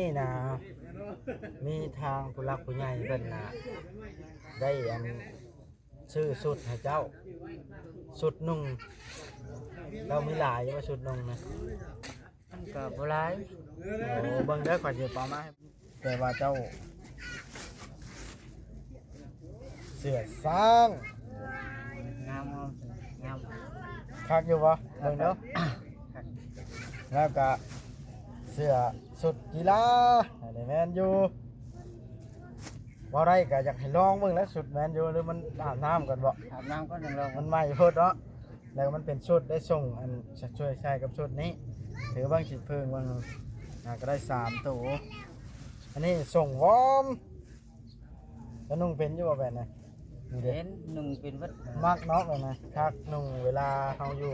ນີ້ນະ ມີທາງຜູ້ຫຼັກຜູ້ໃຫຍ່ເພິ່ນນະ ໄດ້ອັນ ຊື້ຊຸດໃຫ້ເຈົ້າ ຊຸດນຸ່ງ. ເຈົ້າມີຫຼາຍຢູ່ບໍ່ຊຸດນຸ່ງນະ? ມັນກໍບໍ່ຫຼາຍ. ໂອ້ ເບິ່ງເດີ ຂ້ອຍຊິເອົາມາໃຫ້. ແຕ່ວ່າເຈົ້າ ເສື້ອຊ້າງ ງາມ ງາມ ງາມ ຄັກຢູ່ບໍ່? ເບິ່ງເດີ. ຄັກ ແລ້ວກະເສື້ອຊຸດກິລາ ອັນນີ້ແມ່ນຢູ່. ເວົ້າໄດ້ກໍຢາກໃຫ້ລອງເບິ່ງແຫຼະ ຊຸດແມ່ນຢູ່ ຫຼືມັນອາບນ້ຳກ່ອນບໍ? ອາບນ້ຳກ່ອນຈັ່ງລອງ. ມັນໃໝ່ໂພດເນາະ ແລ້ວມັນເປັນຊຸດໄດ້ສົ່ງ ອັນ ຊ່ວຍໃສ່ກັບຊຸດນີ້ ຖືເບິ່ງຊິເພິ່ງເບິ່ງ ຫາກໍໄດ້ສາມໂຕ. ອັນນີ້ສົ່ງວອມ ແລ້ວນຸ່ງເປັນຢູ່ບໍ່ແບບນັ້ນ? ນີ້ເດ້ ເປັນ ນຸ່ງເປັນເບິດ. ມັກເນາະແບບນັ້ນ ຄັກນຸ່ງເວລາເຮົາຢູ່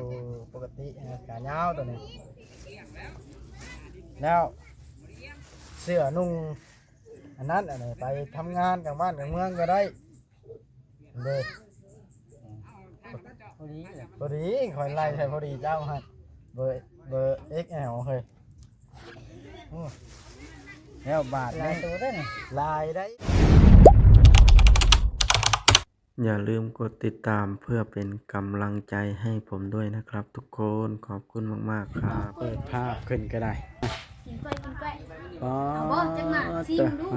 ປົກກະຕິ ຂາຍາວໂຕນີ້. ແລ້ວເສື້ອນຸ່ງ ອັນນັ້ນ ອັນນີ້ ໄປທຳງານກາງບ້ານກາງເມືອງກໍໄດ້ເດ້. ພໍດີ ພໍດີ ຂ້ອຍໄລ່ໃສ່ພໍດີເຈົ້າຫັ້ນ ເບີ ເບີ XL ເຮີ້ຍ. ໂອ້ ແລ້ວບາດນີ້ ຫຼາຍໂຕເດ້ນີ້ ຫຼາຍໄດ໋. ຢ່າลืมกดติดตามเพื่อเป็นกำลังใจให้ผมด้วยนะครับทุกคน ขอบคุณมากๆ ครับ เปิดภาพขึ้นก็ได้ ກິນກ້ວຍ ກິນກ້ວຍ. ອໍ ເອົາບໍ່ ຈັກໝາກ ຊິມດູ.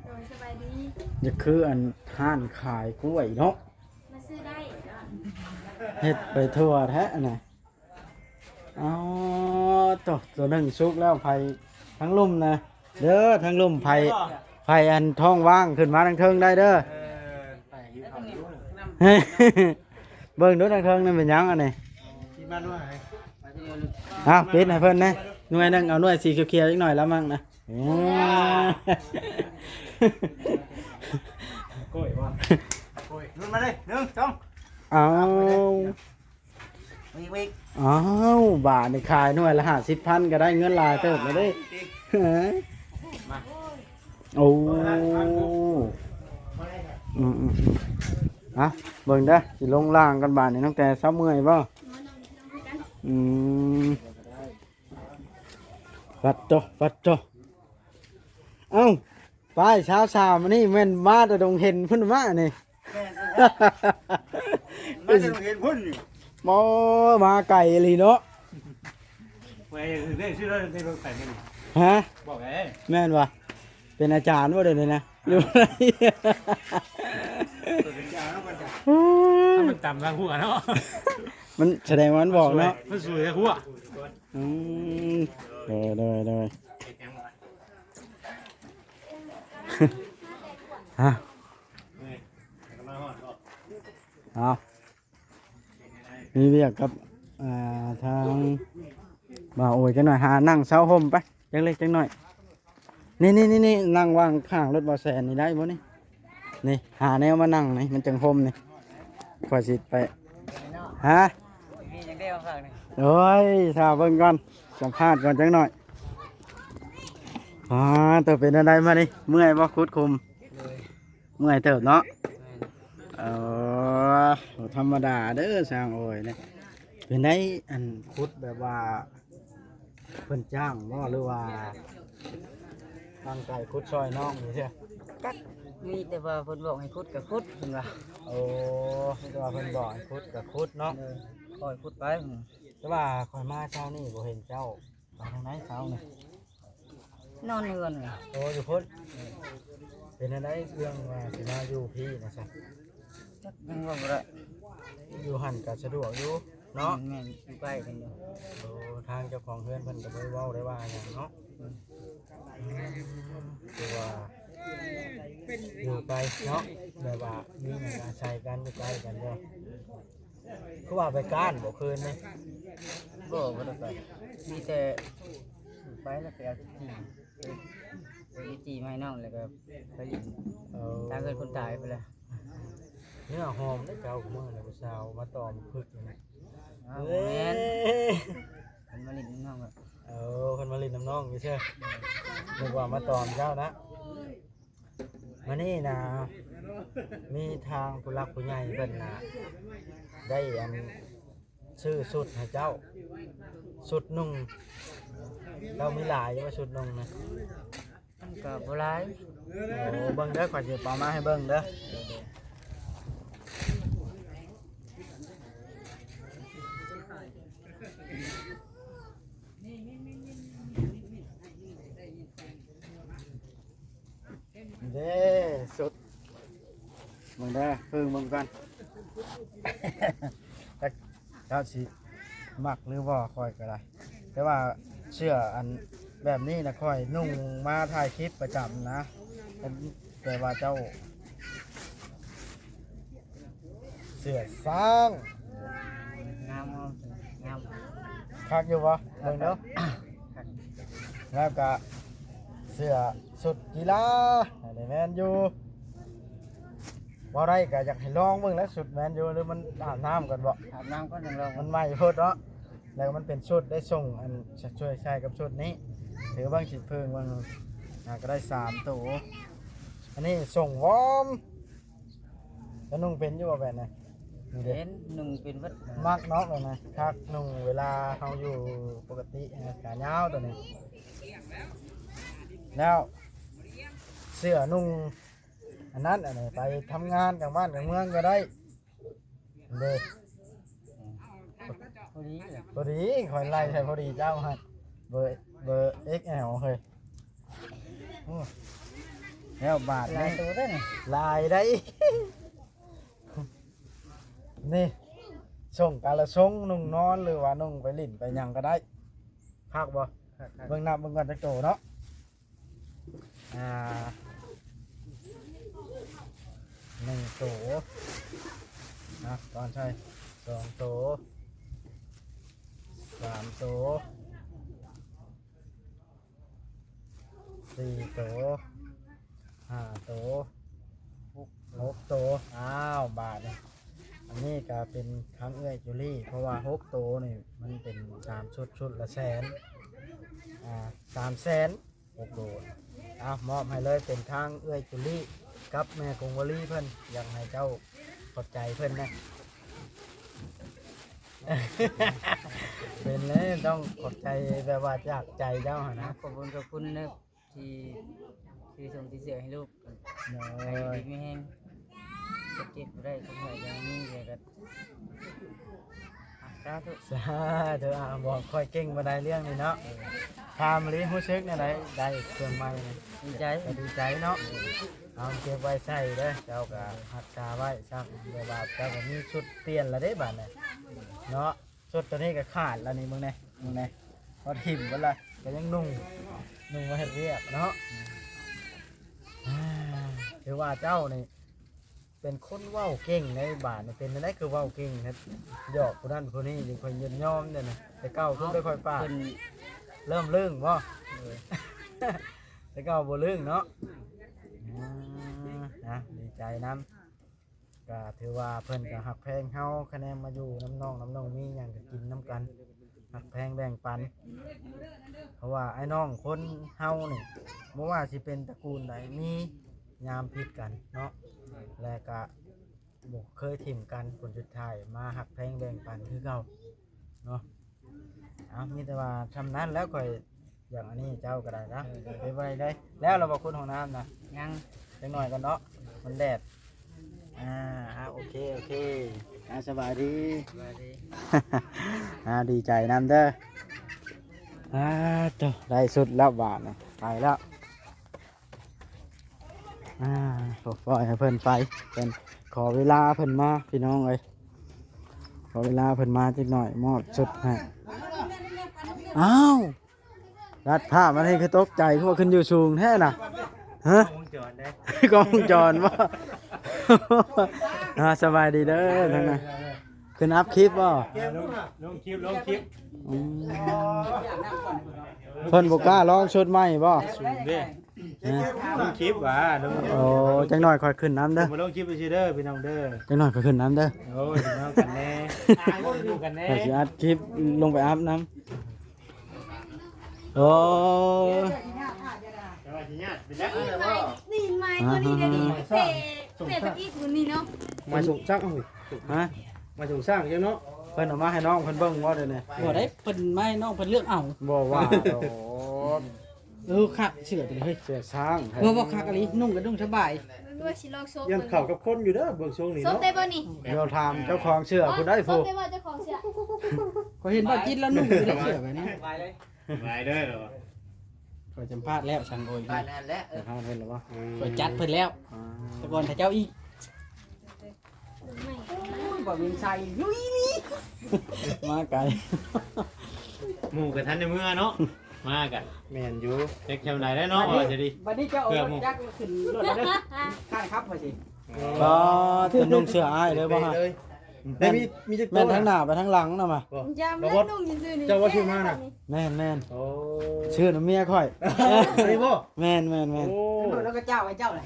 ໂດຍ ສະບາຍດີ. ຢ່າຄືອັນຮ້ານຂາຍກ້ວຍເນາະ ມາຊື້ໄດ້ ເຮັດໄປທົ່ວແທ້ອັນນະ. ອໍ ໂຕ ໂຕໜຶ່ງສຸກແລ້ວ ໃຜທາງລຸ່ມນະ ເດີ ທາງລຸ່ມ ໃຜ ໃຜອັນທ້ອງວ່າງຂຶ້ນມາທາງເທິງໄດ້ເດີ. ເອີ ເບິ່ງດູທາງເທິງນັ້ນເປັນຫຍັງອັນນີ້. ອ້າວ ປິດໃຫ້ເພິ່ນແດ່ ໜ່ວຍໜຶ່ງ ເອົາໜ່ວຍສີຂຽວໆ ອີກໜ້ອຍລະມັ່ງນະ. ໂອ້ຍ ໂອ້ຍ ລຸ້ນມາເລີຍ ໜຶ່ງ ສອງ ອ້າວ. ອ້າວ ບາດນີ້ຂາຍໜ່ວຍລະຫ້າສິບພັນ ກໍໄດ້ເງິນຫຼາຍເຕີບແລ້ວເດ້. ໂອ້ ອືມໆໆ ອະ ເບິ່ງເດີ ຊິລົງລ່າງກ່ອນບາດນີ້. ນ້ອງແຕເຊົາເມື່ອຍບໍ່? ອືມ ປັດໂຕ ປັດໂຕ. ເອົ້າ ປ້າຍສາວໆ ມານີ້ແມ່ນມາແຕ່ດົງເຫັນພຸ້ນມານີ້. ແມ່ນ ມາແຕ່ດົງເຫັນພຸ້ນນີ້. ໂອ້ ມາໄກອີ່ຫຼີເນາະ. ໄປເດ້ ຊື່ເດ້ ໄປເບິ່ງໄປມື້ນີ້. ຮະ? ບອກເດ້. ແມ່ນບໍ່? ເປັນອາຈານບໍ່ດຽວນີ້ນະ? ຢູ່ ເປັນອາຈານເນາະ ມັນຕຳທາງຫົວເນາະ. ມັນສະແດງວ່າມັນບອກເນາະ ມັນສວຍທາງຫົວ. ອືມ ໂດຍ ໂດຍ ໂດຍ. ຮະ ເອົາ ມີວຽກກັບ ອ່າ ທາງບ່າວໂອຍຈັກໜ້ອຍ ຫານັ່ງເຊົາຮົ່ມໄປ ຈັກເລັກຈັກໜ້ອຍ. ນີ້ໆໆ ນັ່ງວາງຂ້າງລົດບ່າວແສນນີ້ໄດ້ບໍ່ນີ້? ນີ້ ຫາແນວມານັ່ງນີ້ ມັນຈັ່ງຮົ່ມນີ້ ຂ້ອຍຊິໄປ ຮະ? ມີຫຍັງແດ່ມາຝາກນີ້? ໂອ້ຍ ຖ້າເບິ່ງກ່ອນ ສຳພາດກ່ອນຈັກໜ້ອຍ. ອໍ ໂຕເປັນແນວໃດມານີ້ ເມື່ອຍບໍ່? ຂຸດຂຸມ ເມື່ອຍເຕີບເນາະ. ເອີ ບໍ່ທຳມະດາເດີ ຊ່າງໂອຍເດ້. ເປັນໃດ ອັນ ຂຸດແບບວ່າ ເພິ່ນຈ້າງບໍ່ ຫຼືວ່າຕັ້ງໃຈຂຸດຊ່ອຍນ້ອງນີ້ເທື່ອ? ຈັກ ມີແຕ່ວ່າເພິ່ນບອກໃຫ້ຂຸດກໍຂຸດເພິ່ນວ່າ. ໂອ້ ມີແຕ່ວ່າເພິ່ນບອກໃຫ້ຂຸດກໍຂຸດເນາະ. ເອີ ຄ່ອຍຂຸດໄປ. ແຕ່ວ່າຂ້ອຍມາເຊົ້ານີ້ບໍ່ເຫັນເຈົ້າ ໄປທາງໃດເຊົ້ານີ້? ນອນເຮືອນ. ໂອ້ ຢູ່ພຸ້ນ. ເປັນແນວໃດເລື່ອງວ່າຊິມາຢູ່ພີ້ນະຊະ? ຈັກ ຍັງເວົ້າບໍ່ໄດ້. ຢູ່ຫັ້ນກໍສະດວກຢູ່ເນາະ. ແມ່ນ ຢູ່ໃກ້ກັນຢູ່. ໂອ້ ທາງເຈົ້າຂອງເຮືອນເພິ່ນກໍບໍ່ໄດ້ເວົ້າໄດ້ວ່າຫຍັງເນາະ. ອືມ ອືມ ຄືວ່າຢູ່ໄກເນາະ ແບບວ່າມີຫຍັງອາໄສກັນ ຢູ່ໃກ້ກັນເດີ. ຄືວ່າໄປກ້ານບໍ່ຄືນນີ້? ບໍ່ ບໍ່ໄດ້ໄປ ມີແຕ່ໄປແລ້ວໄປເອົາຈີ່ ໄປເອົາຈີ່ມາໃຫ້ນ້ອງ ແລ້ວກໍໄປຫຼິ້ນ. ເອີ ທາງເຮືອນຄົນຕາຍພຸ້ນແຫຼະ. ເນື້ອຫອມເດ້ເຈົ້າ ມື້ນີ້ຜູ້ສາວມາຕອມຜຶກນີ້ນະ. ອ້າວ ເອີ ບໍ່ແມ່ນ ເພິ່ນມາຫຼິ້ນນຳນ້ອງ. ເອີ ເພິ່ນມາຫຼິ້ນນຳນ້ອງຢູ່ເຊີ ນຶກວ່າມາຕອມເຈົ້ານະ. ມານີ້ນະ ມີທາງຜູ້ຫຼັກຜູ້ໃຫຍ່ເພິ່ນນະ ໄດ້ອັນ ຊື້ຊຸດໃຫ້ເຈົ້າ ຊຸດນຸ່ງ. ເຈົ້າມີຫຼາຍຢູ່ບໍ່ຊຸດນຸ່ງນະ? ກໍບໍ່ຫຼາຍ. ໂອ້ ເບິ່ງເດີ ຂ້ອຍຊິເອົາມາໃຫ້ເບິ່ງເດີ. ເດ້ ຊຸດ ເບິ່ງເດີ ເບິ່ງເບິ່ງກ່ອນ ຈັກເຈົ້າຊິມັກຫຼືບໍ່ ຂ້ອຍກໍໄດ້ ແຕ່ວ່າເສື້ອອັນແບບນີ້ນະ ຂ້ອຍນຸ່ງມາຖ່າຍຄລິບປະຈຳນະ ແຕ່ວ່າເຈົ້າ ເສື້ອຊ້າງ ງາມ ງາມ ຄັກຢູ່ບໍ່? ເບິ່ງເດີ ແລ້ວກະເສື້ອຊຸດກິລາ ອັນນີ້ແມ່ນຢູ່ ເວົ້າໄດ້ກະຢາກໃຫ້ລອງເບິ່ງແຫຼະ ຊຸດແມນຢູ ຫຼືມັນອາບນ້ຳກ່ອນບໍ່? ອາບນ້ຳກ່ອນຈັ່ງລອງ ມັນໃໝ່ໂພດເນາະ ແລ້ວມັນເປັນຊຸດໄດ້ສົ່ງ ອັນ ຊ່ວຍໃສ່ກັບຊຸດນີ້ ຖືເບິ່ງຊິເພິ່ງເບິ່ງ ອ່າ ກໍໄດ້ສາມໂຕ ອັນນີ້ສົ່ງວອມ ແລ້ວນຸ່ງເປັນຢູ່ບໍ່ແບບນີ້? ນີ້ເດ້ ເປັນ ນຸ່ງເປັນເບິດ ມັກເນາະແບບນີ້ ຄັກ ນຸ່ງເວລາເຮົາຢູ່ປົກກະຕິ ແຂນຍາວໂຕນີ້ ແລ້ວເສື້ອນຸ່ງອັນນັ້ນ ອັນນີ້ໄປທຳງານກາງບ້ານກາງເມືອງກໍໄດ້ເດ້ ພໍດີ ພໍດີ ຂ້ອຍໄລ່ໃສ່ພໍດີເຈົ້າຫັ້ນ ເບີ ເບີ ເອັກແອລ ເຮີ້ຍ. ໂອ້ ແລ້ວບາດນີ້ ຫຼາຍໂຕເດ້ນີ້ ຫຼາຍໄດ໋ ນີ້ ສົ່ງກາລະຊົງ ນຸ່ງນອນ ຫຼືວ່ານຸ່ງໄປຫຼິ້ນໄປຫຍັງກໍໄດ້ ຄັກບໍ່? ຄັກໆ ເບິ່ງນັບເບິ່ງກ່ອນຈັກໂຕເນາະ ອ່າ ໜຶ່ງໂຕ ນະ ກ່ອນໃສ່ ສອງໂຕ ສາມໂຕ ສີ່ໂຕ ຫ້າໂຕ ຫົກ ຫົກໂຕ ອ້າວ ບາດນີ້ ອັນນີ້ກະເປັນທາງເອື້ອຍຈູລີ ເພາະວ່າຫົກໂຕນີ້ມັນເປັນສາມຊຸດ ຊຸດລະແສນ ອ່າ ສາມແສນ ຫົກໂຕ ເອົາ ມອບໃຫ້ເລີຍ ເປັນທາງເອື້ອຍຈູລີກັບແມ່ກົງວາລີເພິ່ນ ຢາກໃຫ້ເຈົ້າຂອບໃຈເພິ່ນນະ ເປັນແລ້ວ ຕ້ອງຂອບໃຈແບບວ່າຈາກໃຈເຈົ້າຫັ້ນນະ ຂອບຄຸນ ຂອບຄຸນເດີ ທີ່ ທີ່ສົ່ງທີ່ເສື້ອໃຫ້ລູກ ໂດຍ ໃຫ້ຢູ່ດີມີແຮງ ເຈັບບໍ່ໄດ້ ຄວາມໄຫວຍັງມີ ແລ້ວກໍ ອ່ະ ສາທຸ ສາທຸ ອ່າ ບອກຂ້ອຍເກັ່ງບໍ່ໄດ້ເລື່ອງນີ້ເນາະ ເອີ ຖາມອີ່ຫຼີ ຮູ້ສຶກແນວໃດ ໄດ້ເຄື່ອງໃໝ່ນີ້? ດີໃຈ ກໍດີໃຈເນາະ ເອີ ເອົາເກັບໄວ້ໃຊ້ເດີ ເຈົ້າກໍຮັກສາໄວ້ຊ້ຳ ແບບວ່າເຈົ້າກໍມີຊຸດປ່ຽນແລ້ວເດ້ບາດນີ້ເນາະ. ຊຸດໂຕນີ້ກໍຂາດແລ້ວນີ້ ເບິ່ງແດ່ ເບິ່ງແດ່ ເຂົາຖິ້ມເບິດລະ ກໍຍັງນຸ່ງ ນຸ່ງມາເຮັດວຽກເນາະ ອືມ ອ່າ ຖືວ່າເຈົ້ານີ້ເປັນຄົນເວົ້າເກັ່ງໃນບ້ານນີ້ ເປັນແນວໃດຄືເວົ້າເກັ່ງແທ້ ຫຍອກຜູ້ນັ້ນຜູ້ນີ້ ຂ້ອຍຍິນຍອມເດ້ນະ ແຕ່ເກົ່າຄືໄປຄ່ອຍປາກ ເລີ່ມລຶ້ງບໍ່? ເອີ ແຕ່ເກົ່າບໍ່ລຶ້ງເນາະ ອ່າ ນະ ດີໃຈນຳ. ກໍຖືວ່າເພິ່ນກໍຮັກແພງເຮົາ ຄະແນນມາຢູ່ນຳນ້ອງນຳນ້ອງ ມີຫຍັງກໍກິນນຳກັນ ຮັກແພງແບ່ງປັນ ເພາະວ່າອ້າຍນ້ອງຄົນເຮົານີ້ ບໍ່ວ່າຊິເປັນຕະກູນໃດ ມີຍາມຜິດກັນເນາະ ແລະກະບໍ່ເຄີຍຖິ້ມກັນ ຜົນສຸດທ້າຍມາຮັກແພງແບ່ງປັນຄືເກົ່າເນາະ. ເອົາ ມີແຕ່ວ່າຊ່ຳນັ້ນແລ້ວ ຂ້ອຍຢາກອັນນີ້ເຈົ້າກໍໄດ້ນະ ເອີ ເກັບໄວ້ເລີຍ. ແລ້ວລະບໍ່ ຂຸດຫ້ອງນ້ຳນະ? ຍັງ ຈັກໜ້ອຍກ່ອນເນາະ ມັນແດດ. ອ່າ ອ່າ ໂອເຄ ໂອເຄ ອ່າ ສະບາຍດີ ສະບາຍດີ ອ່າ ດີໃຈນຳເດີ. ອ່າ ໂຕ ໄດ້ຊຸດແລ້ວບາດນີ້ ໄປແລ້ວ. ອ່າ ໂອ້ ປ່ອຍໃຫ້ເພິ່ນໄປ ເພິ່ນຂໍເວລາເພິ່ນມາ ພີ່ນ້ອງເອີຍ ຂໍເວລາເພິ່ນມາຈັກໜ້ອຍ ມອບຊຸດໃຫ້. ອ້າວ ລັດພາບມານີ້ຄືຕົກໃຈ ຄືວ່າຂຶ້ນຢູ່ສູງແທ້ນະ ຮະ? ກ້ອງວົງຈອນເດ້ ກ້ອງວົງຈອນບໍ່? ອ່າ ສະບາຍດີເດີ ເອີ ທາງນັ້ນ ເອີ ຂຶ້ນອັບຄລິບບໍ່? ເອີ ລົງ ລົງຄລິບ ລົງຄລິບ ອືມ ເພິ່ນບໍ່ກ້າລອງຊຸດໃໝ່ບໍ່? ສູງເດ້ ຮະ? ລົງຄລິບຫວາ ລົງ ໂອ້ ຈັກໜ້ອຍຂ້ອຍຂຶ້ນນຳເດີ ບໍ່ລົງຄລິບຊື່ເດີ ພີ່ນ້ອງເດີ ຈັກໜ້ອຍຂ້ອຍຂຶ້ນນຳເດີ. ໂອ້ຍ ມານຳກັນແດ່ ມານຳກັນແດ່ ຂ້ອຍຊິອັດຄລິບລົງໄປອາບນ້ຳ. ໂອ້ຍ ແຕ່ວ່າຊິຍາດເປັນແລ້ວ ນີ້ໄມ້ຕົວນີ້ເດນີ້ ເປ ເປໄປອີກຕົວນີ້ເນາະ ໄມ້ສົງຊ້າງ ເອົາ ຮະ? ໄມ້ສົງຊ້າງເຈົ້າເນາະ ເພິ່ນເອົາມາໃຫ້ນ້ອງເພິ່ນເບິ່ງບໍ່ເດນີ້? ບໍ່ໄດ້ ເພິ່ນມາໃຫ້ນ້ອງເພິ່ນເລືອກເອົາ ບໍ່ວ່າດອກ. ເອີ ຄັກເສື້ອຕົວນີ້ເຮີ້ຍ ເສື້ອຊ້າງ ເອີ ບໍ່ຄັກອີ່ຫຼີ ນຸ່ງກໍນຸ່ງສະບາຍ. ເບິ່ງດູ ຊິລອງໂຊບ ຢ້ານເຂົ້າກັບຄົນຢູ່ເດີ ເບິ່ງຊົງນີ້ ໂຊບ ເນາະ ໄດ້ບໍ່ນີ້? ດຽວຖາມເຈົ້າຂອງເສື້ອ ໂຊບ ຜູ້ໃດຜູ້ ໂຊບໄດ້ບໍ່ເຈົ້າຂອງເສື້ອ? ຂ້ອຍເຫັນບ່າວຈິດລາວນຸ່ງຢູ່ໃນເສື້ອແບບນີ້ ສະບາຍເດີ. ຂ້ອຍສຳພາດແລ້ວ ຊ່າງໂອຍ ສຳພາດແລ້ວ ເອີ ສຳພາດເພິ່ນແລ້ວບໍ່? ອືມ ຂ້ອຍຈັດເພິ່ນແລ້ວ ອ່າ ແຕ່ກ່ອນຖ້າເຈົ້າອີກ. ໂອ້ຍ ບໍ່ເປັນໄສ ລຸຍນີ້ ມາໄກ ໝູ່ກໍທັນໄດ້ເມືອເນາະ ມາກະ ແມ່ນຢູ່ ຈັກແຖວໃດແລ້ວເນາະ ບັດນີ້ ວ່າຈະດີ ບັດນີ້ເຈົ້າເອົາລົດຈັກມາຂຶ້ນລົດເດີ ຂ້ານຂັບຂ້ອຍຊິ ອໍ ບໍ່ ຕົວນຸ່ງເສື້ອອ້າຍເລີຍບໍ່ຮະ? ໄດ້ມີ ມີຈັກໂຕ ແມ່ນທາງໜ້າໄປທາງຫຼັງນະມະ ບໍ່ ຢາມ ບໍ່ ແລ້ວນຸ່ງຊື່ໆນີ້ ເຈົ້າວ່າຊື້ມານະ ແມ່ນໆ ໂອ້ ຊື້ນຳເມຍຂ້ອຍ ອັນນີ້ບໍ່ ແມ່ນໆໆ ໂອ້ ແລ້ວກໍເຈົ້າໃຫ້ເຈົ້າແຫຼະ.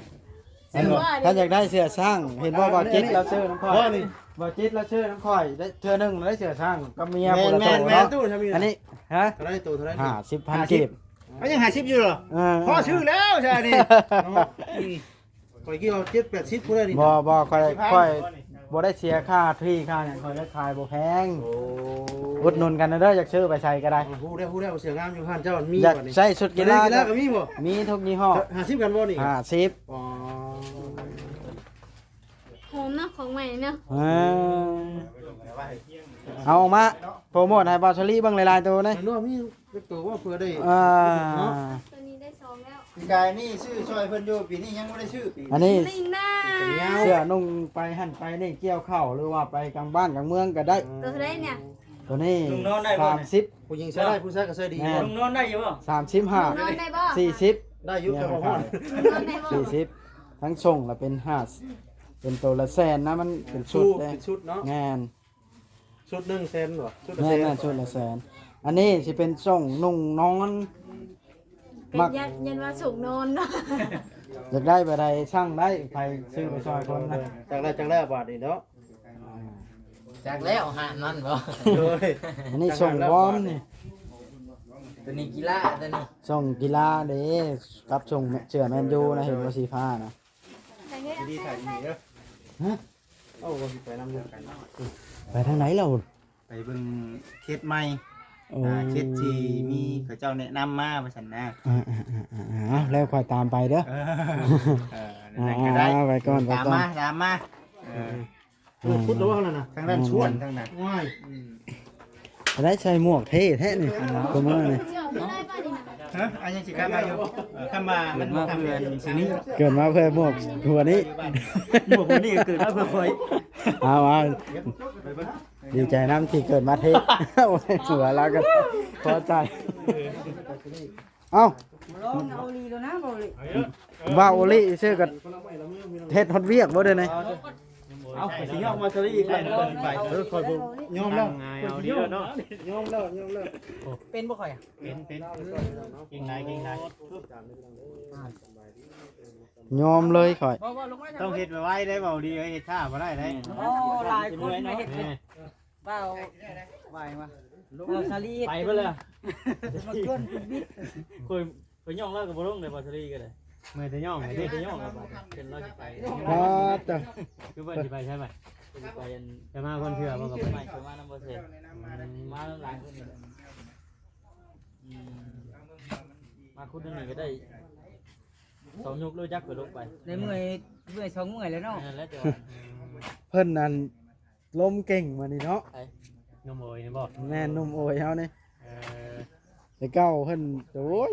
ອັນ ຖ້າຢາກໄດ້ເສື້ອຊ້າງ ເຫັນບໍ່ ບ່າວຈິດລາວຊື້ນຳຂ້ອຍ ບໍ່ນີ້ ບ່າວຈິດລາວຊື້ນຳຂ້ອຍ ໄດ້ເທື່ອໜຶ່ງໄດ້ເສື້ອຊ້າງກັບເມຍ ແມ່ນ ຄົນລະ ແມ່ນ ໂຕ ແມ່ນ ເນາະ ຕູ້ທຳອິດ ອັນນີ້ ຮະ ເທົ່າໃດໂຕ ເທົ່າໃດ ຫ້າສິບພັນກີບ ມັນຍັງຫ້າສິບຢູ່ເຫຼືອ ເອີ ພໍຊື້ແລ້ວຊະນີ້ເນາະ ອືມ ຂ້ອຍຄິດວ່າເຈັດແປດສິບພຸ້ນແຫຼະນີ້ ບໍ່ ບໍ່ ຂ້ອຍ ຫ້າສິບພັນ ຂ້ອຍບໍ່ໄດ້ເສຍຄ່າທີ່ຄ່າຫຍັງ ຂ້ອຍເລີຍຂາຍບໍ່ແພງ ໂອ້ ອຸດໜູນກັນເດີ ຢາກຊື້ໄປໃສ່ກໍໄດ້ ຮູ້ແລ້ວ ຮູ້ແລ້ວ ເສື້ອງາມຢູ່ຮ້ານເຈົ້າມີ ຢາກ ບັດນີ້ ໃສ່ຊຸດກິລາ ຊຸດກິລາກໍມີບໍ່? ມີທຸກຍີ່ຫໍ້ ຫ້າສິບກັນບໍ່ນີ້? ຫ້າສິບ ອໍ ຫອມເນາະ ຂອງໃໝ່ເນາະ ເອີ ເອົາອອກມາໂປຣໂມດໃຫ້ບ່າວສາລີເບິ່ງຫຼາຍໆໂຕເດ້ ເຫັນວ່າມີຈັກໂຕວ່າເພື່ອໄດ້ ອ່າ ເນາະ ຕົວນີ້ໄດ້ສອງແລ້ວ ປີກາຍນີ້ຊື້ຊ່ອຍເພິ່ນຢູ່ ປີນີ້ຍັງບໍ່ໄດ້ຊື້ ປີ ອັນນີ້ ນີ້ນະ ເສື້ອນຸ່ງໄປຫັ້ນໄປນີ້ ກ່ຽວເຂົ້າ ຫຼືວ່າໄປກາງບ້ານກາງເມືອງກໍໄດ້ ໂຕເທົ່າໃດນີ້? ຕົວນີ້ ນຸ່ງນອນໄດ້ບໍ່ ສາມສິບ ຜູ້ຍິງໃຊ້ໄດ້ ຜູ້ຊາຍກໍໃຊ້ດີ ແມ່ນ ນຸ່ງນອນໄດ້ຢູ່ບໍ່? ສາມສິບຫ້າ ນຸ່ງນອນໄດ້ບໍ່? ສີ່ສິບ ໄດ້ຢູ່ ແຕ່ວ່າຮ້ອນ ນຸ່ງນອນໄດ້ບໍ່? ສີ່ສິບ ທັງສົ່ງລະເປັນຫ້າ ເປັນໂຕລະແສນນະ ມັນເປັນຊຸດເດ້ ເປັນຊຸດເນາະ ແມ່ນ ຊຸດໜຶ່ງແສນບໍ່? ຊຸດລະແສນ ແມ່ນໆ ຊຸດລະແສນ ອັນນີ້ຊິເປັນສົ່ງນຸ່ງນອນ ເປັນ ມັກ ຢ້ານ ຢ້ານວ່າສົ່ງນອນເນາະ ຢາກໄດ້ແບບໃດສັ່ງໄດ້ ໃຜຊື້ໄປຊ່ອຍຄົນນະ ຈັກແລ້ວ ຈັກແລ້ວບາດນີ້ເນາະ ຈັກແລ້ວຮ້ານນັ້ນບໍ່? ໂດຍ ອັນນີ້ສົ່ງວອມນີ້ ຕົວນີ້ກິລາ ຕົວນີ້ສົ່ງກິລາເດ້ ກັບສົ່ງເສື້ອແມນຢູນະ ເຫັນບໍ່ ສີຟ້ານະ ດີ ຖ່າຍດີເດີ ຮະ ເອົາ ວ່າຊິໄປນຳ ໄປທາງໃດລະ? ໄປເບິ່ງເຂດໃໝ່ ໂອ້ ອ່າ ເຂດທີ່ມີເຂົາເຈົ້າແນະນຳມາວ່າຊັ້ນນະ ອ່າໆໆໆ ເອົາ ແລ້ວຄ່ອຍຕາມໄປເດີ ເອີ ເອີ ນັ້ນກໍໄດ້ ອ່າ ໄປກ່ອນ ໄປກ່ອນ ຕາມມາ ຕາມມາ ເອີ ເອີ ພຸດລະວ່ານັ້ນນະ ທາງດ້ານສວນ ທາງນັ້ນ ວ້າຍ ອືມ ໄດ້ໃສ່ໝວກເທ່ແທ້ນີ້ ໂປຣໂມດນີ້ ຮະ ອັນຍັງຊິກັບມາຢູ່ ເອີ ຄຳວ່າມັນບໍ່ທຳເປັນຊິນີ້ ເກີດມາເພື່ອໝວກຫົວນີ້ ໝວກຫົວນີ້ກໍເກີດມາເພື່ອຂ້ອຍ ເອົາ ເອົາ ດີໃຈນຳທີ່ເກີດມາເທ່ ໂອ້ຍ ຫົວລາວກໍພໍໃຈ ເອົ້າ ລອງເອົາອີ່ຫຼີແລ້ວນະ ເບົາອີ່ຫຼີ ວ່າໂອລິຊື່ກໍເຮັດຮອດວຽກບໍ່ເດ້ນີ້ ເອົາ ຂ້ອຍຊິຍອມວ່າສະລີອີກແລ້ວ ເອີ ຂ້ອຍບໍ່ຍອມແລ້ວ ງ່າຍເອົາດີແລ້ວເນາະ ຍອມແລ້ວ ຍອມແລ້ວ ເປັນບໍ່ຂ້ອຍ ເປັນ ເປັນ ເກັ່ງຫຼາຍ ເກັ່ງຫຼາຍ ຍອມເລີຍຂ້ອຍ ບໍ່ ບໍ່ ລົງມາ ຕ້ອງເຮັດໄວໆ ໄດ້ ເບົາອີ່ຫຼີເອີຍ ເຮັດຊ້າບໍ່ໄດ້ເດ້ ໂອ້ ຫຼາຍຄົນມາເຮັດ ແມ່ ບ່າວ ໄວວ່າ ບ່າວສາລີ ໄປເບິດແລ້ວ ມາເກີນວິດ ຂ້ອຍ ຂ້ອຍຍ່ອງລາວກໍບໍ່ລົງເດ້ ບ່າວສາລີກໍໄດ້ ເມື່ອຍແຕ່ຍ່ອງ ເມື່ອຍແຕ່ຍ່ອງ ເປັນລາວຊິໄປ ອໍ ເຈົ້າ ຄືວ່າຊິໄປໃສບາດ ຊິໄປອັນ ຈະມາຄົນເທື່ອບໍ່ ກັບໃໝ່ ເຂົ້າມານຳບໍ່ເສ ມາຫຼາຍຄົນນີ້ແຫຼະ ອືມ ມາຄຸດໜຶ່ງນີ້ກໍໄດ້ສອງຍົກ ຮູ້ຈັກຂ້ອຍລົງໄປ ໄດ້ເມື່ອຍ ເມື່ອຍສອງເມື່ອຍແລ້ວເນາະ ນັ້ນແຫຼະ ເຈົ້າວ່າ ເພິ່ນນັ້ນ ລົມເກັ່ງມື້ນີ້ເນາະ ໃຜ ໜຸ່ມໂອຍນີ້ບໍ່ ແມ່ນ ໜຸ່ມໂອຍເຮົານີ້ ເອີ ແຕ່ເກົ່າເພິ່ນ ໂອ້ຍ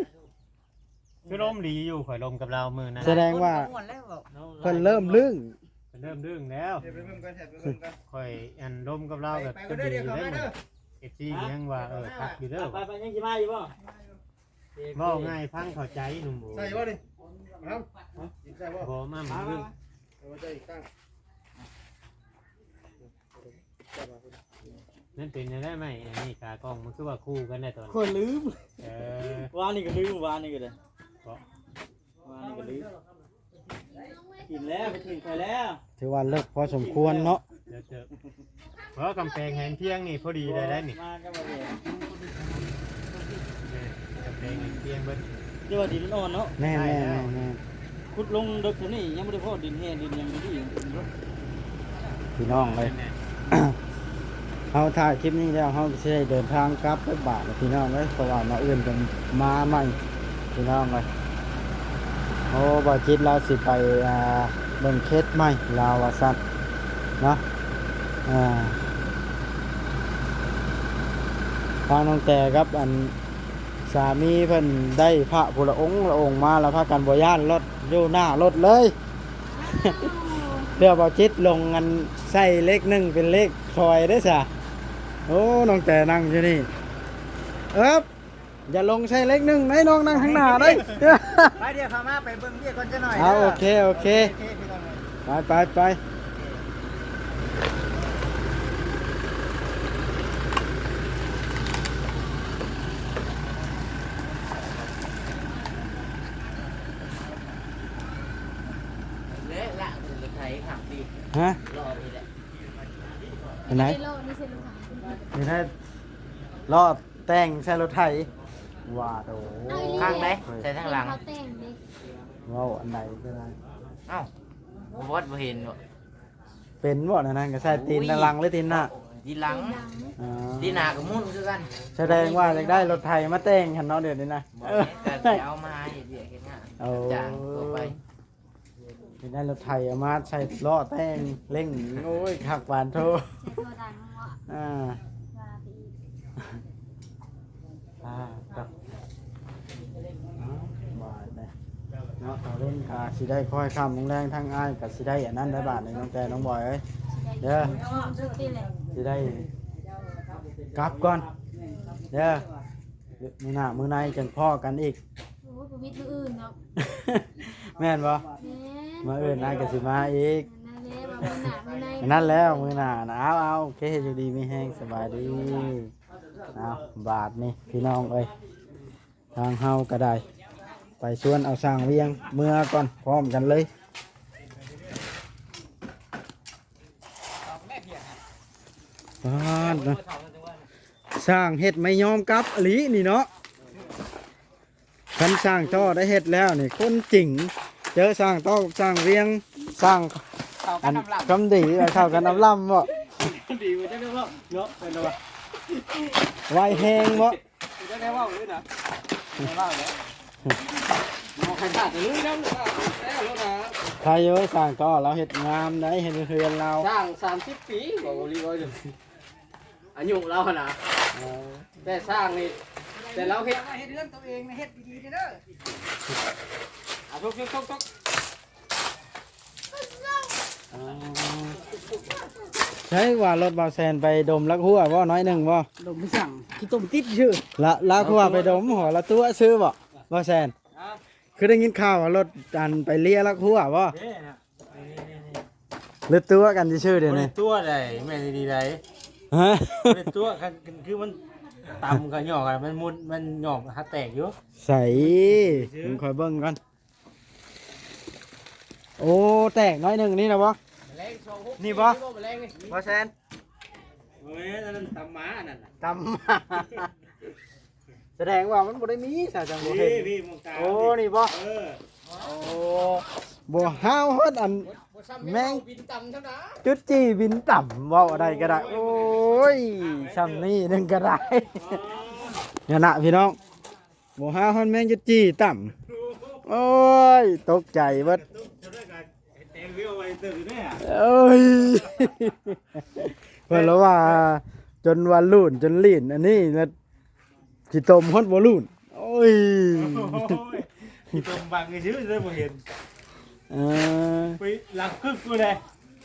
ຄືລົມດີຢູ່ ຂ້ອຍລົມກັບລາວມື້ນັ້ນ ສະແດງວ່າ ເພິ່ນເລີ່ມລຶ້ງ ເພິ່ນເລີ່ມດຶງແລ້ວ ຂ້ອຍອັນລົມກັບລາວແບບ ໄປ ໄປ ກໍດີຢູ່ເດ້ ເອັຟຊີ ຍັງວ່າ ເອີ ຄັກຢູ່ເດີ ໄປ ໄປ ຍັງຊິມາຢູ່ບໍ່? ເວົ້າງ່າຍຟັງເຂົ້າໃຈໜຸ່ມໂອຍ ໃສ່ບໍ່ນີ້? ຮະ? ກິນໃສ່ບໍ່? ບໍ່ ມາ ມາ ມາ ເອົາໃສ່ອີກຕັ້ງ ມັນເປັນຈັ່ງໃດໄໝ? ອັນນີ້ຂາກ້ອງມັນຄືວ່າຄູ່ກັນໄດ້ຕອນ ຂ້ອຍລືມ ເອີ ວານນີ້ກໍລືມ ວານນີ້ກໍໄດ້ ເກາະ ວານນີ້ກໍລືມ ກິນແລ້ວ ໄປເຖິງຂ້ອຍແລ້ວ ຖືວ່າເລິກພໍສົມຄວນເນາະ ເດີໆ ເພາະກຳແພງແຫງພຽງນີ້ພໍດີໄດ້ ໄດ້ນີ້ ມາກັບວ່າແຫຼະ ເອີ ກຳແພງແຫງພຽງເບິດ ແຕ່ວ່າດິນມັນອ່ອນເນາະ ແມ່ນໆໆໆ ຂຸດລົງເດິກເທົ່ານີ້ຍັງບໍ່ໄດ້ພໍ້ດິນແຮ່ດິນຫຍັງດີ ພີ່ນ້ອງເອີຍ ເຮົາຖ່າຍຄລິບນີ້ແລ້ວ ເຮົາຊິໄດ້ເດີນທາງກັບເບິດບາດແລ້ວ ພີ່ນ້ອງເອີຍ ເພາະວ່າມາອື່ນກໍມາໃໝ່ ພີ່ນ້ອງເອີຍ. ໂອ້ ບ່າວຈິດລາວຊິໄປ ອ່າ ເບິ່ງເຂດໃໝ່ລາວວ່າຊັ້ນເນາະ. ອ່າ ທາງນ້ອງແຕກັບອັນສາມີເພິ່ນໄດ້ພະພຸ້ນລະອົງລະອົງມາ ລະພາກັນບໍ່ຢ້ານລົດ ຢູ່ໜ້າລົດເລີຍ. ເພື່ອບ່າວຈິດລົງອັນໃສ່ເລກໜຶ່ງເປັນເລກຖອຍເດ້ຊະ. ໂອ້ ນ້ອງແຕນັ່ງຢູ່ນີ້ ເອີບ ຢ່າລົງໃສ່ເລກໜຶ່ງໃດ໋ ນ້ອງນັ່ງທາງໜ້າໃດ໋. ໄປ ດຽວເຂົ້າມາໄປເບິ່ງວຽກກ່ອນຈັກໜ້ອຍ. ເອົາ ເດີ ໂອເຄ ໂອເຄ ໂອເຄ ພີ່ນ້ອງເອີຍ ໄປ ໄປ ໄປ. ແລະລະໄຖຂັບດີ ຮະ ລໍນີ້ແຫຼະ ອັນໃດ ໄດ້ລໍນີ້ໃສ່ລົດໄຖ ນີ້ໄດ້ລໍແຕ່ງໃສ່ລົດໄຖ. ວ່າໂຕ ເອົາອີ່ຫຼີ ຂ້າງໃດ ໃສ່ທາງຫຼັງ ເຂົາແຕ່ງເດ້ ເວົ້າອັນໃດກໍໄດ້. ເອົ້າ ບໍ່ ບໍ່ເຫັນບໍ່ ເປັນບໍ່ ອັນນັ້ນກໍໃສ່ຕີນ ໂອ້ຍ ທາງຫຼັງ ຫຼື ຕີນໜ້າ? ຕີນຫຼັງ ຕີນຫຼັງ. ອໍ ຕີນໜ້າກໍໝູນຄືກັນ. ສະແດງວ່າຢາກໄດ້ລົດໄຖມາແຕ່ງຫັ້ນເນາະ ດຽວນີ້ນະ. ບໍ່ແມ່ນ ກໍຊິເອົາມາເຮັດວຽກເຮັດງານ ໂອ້ ຮັບຈ້າງທົ່ວໄປ. ເຮັດໄດ້ລົດໄຖເອົາມາໃສ່ລໍ້ແຕ່ງເລັ່ງ ໂອ້ຍ ຄັກປານໂທ. ໃສ່ໂທດັງເນາະ ອ່າ ວ່າໄປອີກ. ອ່າ ເນາະ ເອົາເນາະ ຕາເວັນກໍຊິໄດ້ຄ້ອຍຄ່ຳລົງແລງ ທາງອ້າຍກໍຊິໄດ້ອັນນັ້ນໄດ້ບາດນີ້ ນ້ອງແຕ ນ້ອງບອຍເອີຍ ຊິໄດ້ ເດີ ຊິໄດ້ກັບກ່ອນເດີ ມື້ໜ້າມື້ໃນຈັ່ງພໍ້ກັນອີກ. ໂອ້ຍ ບໍ່ມີມື້ອື່ນດອກ ແມ່ນບໍ່? ແມ່ນ ມື້ອື່ນອ້າຍກໍຊິມາອີກ ນັ້ນແຫຼະ ວ່າມື້ໜ້າມື້ໃນ ນັ້ນແລ້ວ ມື້ໜ້ານະ. ເອົາ ເອົາ ໂອເຄ ຢູ່ດີມີແຮງ ສະບາຍດີ. ເອົາ ບາດນີ້ພີ່ນ້ອງເອີຍ ທາງເຮົາກໍໄດ້ໄປຊວນເອົາຊ່າງວຽງເມືອກ່ອນ ພ້ອມກັນເລີຍ. ປາດເນາະ ຊ່າງເຮັດໄມ່ຍອມກັບອີ່ຫຼີນີ້ເນາະ. ຄັນຊ່າງຕໍ່ໄດ້ເຮັດແລ້ວນີ້ ຄົນຈິງ ເຈີຊ່າງຕໍ່ກັບຊ່າງວຽງ ຊ່າງ ອັນ ຄຳດີ ເຂົ້າກັນອຳລຳບໍ່? ດີບໍ່ ຈັກໄດ້ເວົ້າເນາະ ເພິ່ນວ່າ ໄວແຮງບໍ່? ບໍ່ໄດ້ເວົ້າເລີຍນະ ບໍ່ໄດ້ເວົ້າເລີຍ ບໍ່ໃຫ້ພາດເລີຍນຳ ແລ້ວນະ. ໃຄຢູ່ ຊ່າງຕໍ່ລາວເຮັດງາມໄດ໋ ເຮັດເຮືອນລາວ ສ້າງສາມສິບປີ ບໍ່ ບໍ່ລີເວົ້າຢູ່ ອາຍຸລາວຫັ້ນນະ. ເອີ ແຕ່ສ້າງນີ້ ແຕ່ລາວເຮັດ ເຮັດເຮືອນຕົວເອງນະ ເຮັດດີໆເດີ. ອ່າ ທຸກໆໆໆ ອໍ ໃຊ່ວ່າລົດບ່າວແສນໄປດົມລັກຮົ້ວບໍ່ ໜ້ອຍໜຶ່ງບໍ່? ດົມໄປສັງ ຂີ້ຕົມຕິດຊື່ ລະ ລະຮົ້ວໄປດົມ ຫົວລະຕົວະຊື່ບໍ່ ບ່າວແສນ? ຄືໄດ້ຍິນຂ່າວວ່າລົດອັນໄປເລຍລັກຮົ້ວບໍ່? ຫຼືຕົວະກັນຊື່ໆ ດຽວນີ້ ບໍ່ໄດ້ຕົວະໃດ ແມ່ນດີໃດ. ຮະ ບໍ່ໄດ້ຕົວະ ຄັນ ຄືມັນຕຳກໍຫຍໍ້ກັນ ມັນມຸດ ມັນຫຍໍ້ຫາແຕກຢູ່. ໃສ ເບິ່ງ ຂ້ອຍເບິ່ງກ່ອນ. ໂອ້ ແຕກໜ້ອຍໜຶ່ງນີ້ນະບໍ່? ນີ້ບໍ່? ບໍ່ແຊນ ບໍ່ແມ່ນ ອັນນັ້ນຕຳໝາ ອັນນັ້ນນະ ຕຳໝາ. ສະແດງວ່າມັນບໍ່ໄດ້ມີ ສາຍຈັງບໍ່ເຫັນ. ນີ້ ນີ້ ໂອ້ ນີ້ບໍ່? ເອີ ໂອ້ ບໍ່ຫາວຮອດອັນ ບໍ່ ບໍ່ຊ້ຳແມງ ແມງເມົາບິນຕຳເທົ່ານະ ຈຸດຈີ່ບິນຕຳ ເວົ້າໄດ້ກໍໄດ້. ໂອ້ຍ ຊ່ຳນີ້ໜຶ່ງກໍໄດ້. ອໍ ນັ້ນນະພີ່ນ້ອງ ບໍ່ຫາວຮອດແມງຈຸດຈີ່ຕຳ. ໂອ້ຍ ຕົກໃຈເບິດ. ເອີຍ ເພິ່ນລະວ່າ ຈົນວ່າລູນ ຈົນລີນ ອັນນີ້ລະ ຂີ້ຕົມຮອດບໍ່ລູນ. ໂອ້ຍ ໂອ້ຍ ຂີ້ຕົມບັງຊື່ໆ ເລີຍບໍ່ເຫັນ. ເອີ ໄປຫຼັງກຶກຢູ່ເດ້.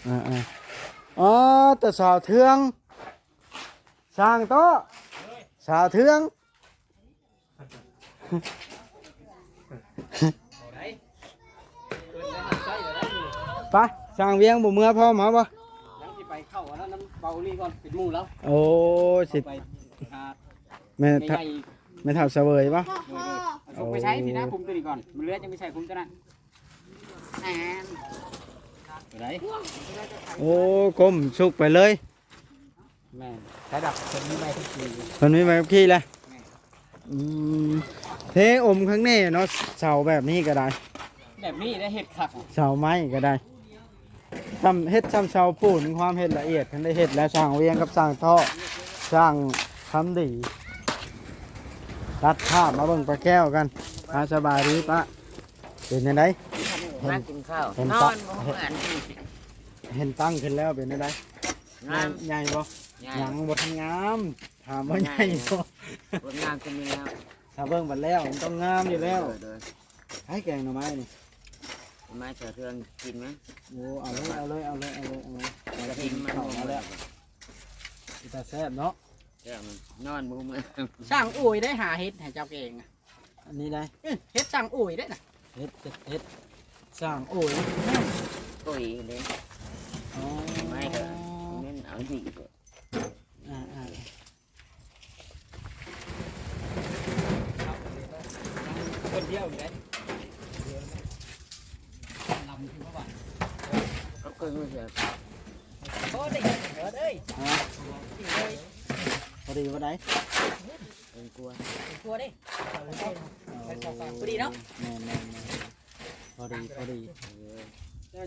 ເອີໆ ອໍ ແຕ່ສາວເທືອງ ຊ່າງເຕາະ ສາວເທືອງ. ໄປ ຊ່າງວຽງບໍ່ເມືອພ້ອມເຮົາບໍ່? ຍັງຊິໄປເຂົ້າອັນນັ້ນນຳເບົາລີກ່ອນ ເປັນໝູ່ລາວ. ໂອ້ ຊິໄປຫາແມ່ ແມ່ເຖົ້າສະເຫວີຍບໍ່? ໂດຍໆ ເອົາສົ່ງໄປໃຊ້ພີ້ນະ ຄຸມຕົວນີ້ກ່ອນ ມັນເຫຼືອຈັ່ງໄປໃຊ້ຄຸມຕົວນັ້ນ. ແອນ ໂອ້ ກົ້ມສຸກໄປເລີຍ. ແມ່ນ ໃຊ້ດອກ ເພິ່ນມີໃບຂັບຂີ່ ເພິ່ນມີໃບຂັບຂີ່ແລ້ວ. ແມ່ນ ອືມ ເທອົມຂ້າງແນ່ເນາະ ເສົາແບບນີ້ກໍໄດ້ ແບບນີ້ໄດ້ເຮັດຄັກ ເສົາໄມ້ກໍໄດ້ ຊ່ຳ ເຮັດຊ່ຳເສົາປູນ ຄວາມເຮັດລະອຽດ ຄັນໄດ້ເຮັດແລ້ວ ຊ່າງວຽງກັບຊ່າງເທາະ ຊ່າງຄຳດີ. ຕັດພາບມາເບິ່ງປາແກ້ວກັນ. ອ່າ ສະບາຍດີປ້າ ເປັນຈັ່ງໃດ? ມາກິນເຂົ້າ ເຫັນ ນອນບໍ່ເໝືອນ ເຫັນຕັ້ງຂຶ້ນແລ້ວເປັນຈັ່ງໃດ? ງາມ ໃຫຍ່ບໍ່? ໃຫຍ່ ຍັງບໍ່ທັນງາມ ຖາມວ່າໃຫຍ່ບໍ່? ບໍ່ງາມຄືມີແລ້ວ ຖ້າເບິ່ງບັດແລ້ວມັນຕ້ອງງາມຢູ່ແລ້ວ. ໂດຍ ໃຫ້ແກງໜໍ່ໄມ້ນີ້ ໜໍ່ໄມ້ສະເທືອງກິນໄໝ? ໂອ້ ເອົາເລີຍ ເອົາເລີຍ ເອົາເລີຍ ເອົາເລີຍ ເອົາເລີຍ ກິນມັນ ເອົາແລ້ວ ເປັນຕາແຊບເນາະ. ແລ້ວມັນນອນບໍ່ເໝືອນ ຊ່າງໂອຍໄດ້ຫາເຮັດໃຫ້ເຈົ້າແກງ ອັນນີ້ໄດ້ ເອີ ເຮັດຊ່າງໂອຍໄດ້ນະ ເຮັດ ເຮັດ ເຮັດຊ່າງໂອຍ ໂອຍເດ້. ອໍ ໄມ້ກໍແມ່ນເອົາດີກວ່າ ອ່າໆ ຄົນດຽວນີ້ໄດ້ ລຳຄືວ່າ ເຂົາເຄີຍຮູ້ຈັກ ພໍດີບໍ່ເອີຍ ຮະ ພໍດີບໍ່ໄດ້ ເປັນກົວ ເປັນກົວເດ້ ພໍດີເນາະ ແມ່ນໆໆ ພໍດີ ພໍດີ ເອີ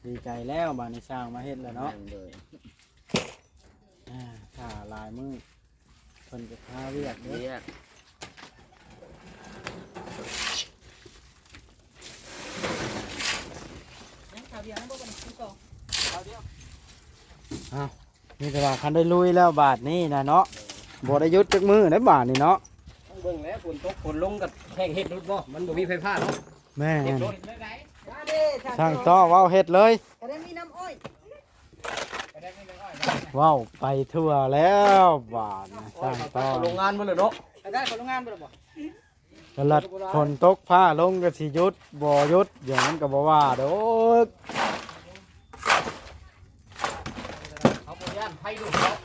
ດີໃຈແລ້ວ ບາດນີ້ຊ່າງມາເຮັດແລ້ວເນາະ ແມ່ນເລີຍ ອ່າ ຖ້າຫຼາຍມື້ເພິ່ນກໍຄາວຽກເດ້ ວຽກ ຍັງຄາວຽກນະບໍ່ ບັດນີ້ຄືເກົ່າ ຄາວດຽວ ເອົ້າ ມີແຕ່ວ່າຄັນໄດ້ລຸຍແລ້ວບາດນີ້ນະເນາະ ບໍ່ໄດ້ຢຸດຈັກມື້ໃດບາດນີ້ເນາະ ເບິ່ງແລ້ວ ຝົນຕົກຝົນລົງກໍແຮ່ງເຮັດໂລດບໍ່ ມັນບໍ່ມີໄຟຟ້າເນາະ ແມ່ນ ເຮັດໂລດ ຊ່າງຕໍ່ເວົ້າເຮັດເລີຍ ກໍໄດ້ມີນ້ຳອ້ອຍ ເວົ້າໄປທົ່ວແລ້ວບາດນີ້ ໂອ້ຍ ຊ່າງຕໍ່ ເຂົ້າໂຮງງານໝົດແລ້ວເນາະ ໄດ້ເຂົ້າໂຮງງານໝົດແລ້ວບໍ່? ກໍລັດຝົນຕົກຟ້າລົງກໍຊິຢຸດ ບໍ່ຢຸດ ດຽວມັນກໍບໍ່ວ່າດອກ ເຮົາບໍ່ຢ້ານໄຟດຸເນາະ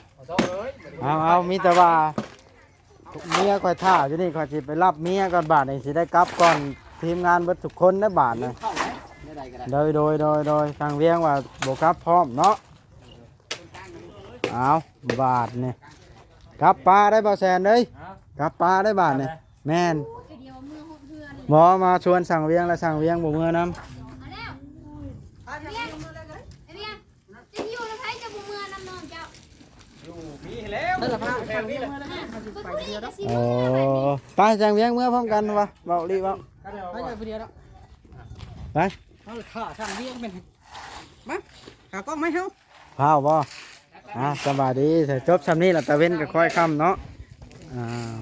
ເອົາ ເອົາ ມີແຕ່ວ່າເມຍຂ້ອຍຖ້າຢູ່ນີ້ ຂ້ອຍຊິໄປຮັບເມຍກ່ອນ ບາດນີ້ຊິໄດ້ກັບກ່ອນທີມງານເບິດທຸກຄົນເດ້ບາດນີ້ ໂດຍ ໂດຍ ໂດຍ ໂດຍ ຊ່າງວຽງວ່າບໍ່ກັບພ້ອມເນາະ. ເອົາ ບາດນີ້ ກັບປ່າໄດ້ ບ່າວແສນເອີຍ ຮະ ກັບປ່າໄດ້ບາດນີ້ ແມ່ນ ບໍ່ ມາຊວນຊ່າງວຽງ ແລະຊ່າງວຽງບໍ່ເມືອນຳ ເອົາແລ້ວ ວຽງ ໄອ້ວຽງ ຈະຢູ່ນຳໃຜ ຈະບໍ່ເມືອນຳນ້ອງເຈົ້າ ຢູ່ພີ້ແລ້ວ ແຖວນີ້ແຫຼະ ເພິ່ນຜູ້ໃດກໍຊິ ໂອ້ ໄປຊ່າງວຽງເມືອພ້ອມກັນວ່າ ເວົ້າອີ່ຫຼີເວົ້າ ໄປຜູ້ດຽວເນາະ ໄປ ເຮົາຖ້າຊ່າງວຽງແມ່ນ ມາ ຂາກ້ອງມາໃຫ້ເຮົາ ພ້າວບໍ່? ອ່າ ສະບາຍດີ ຈົບຊ່ຳນີ້ລະ ຕາເວັນກໍຄ່ອຍຄ່ຳເນາະ ອ່າ.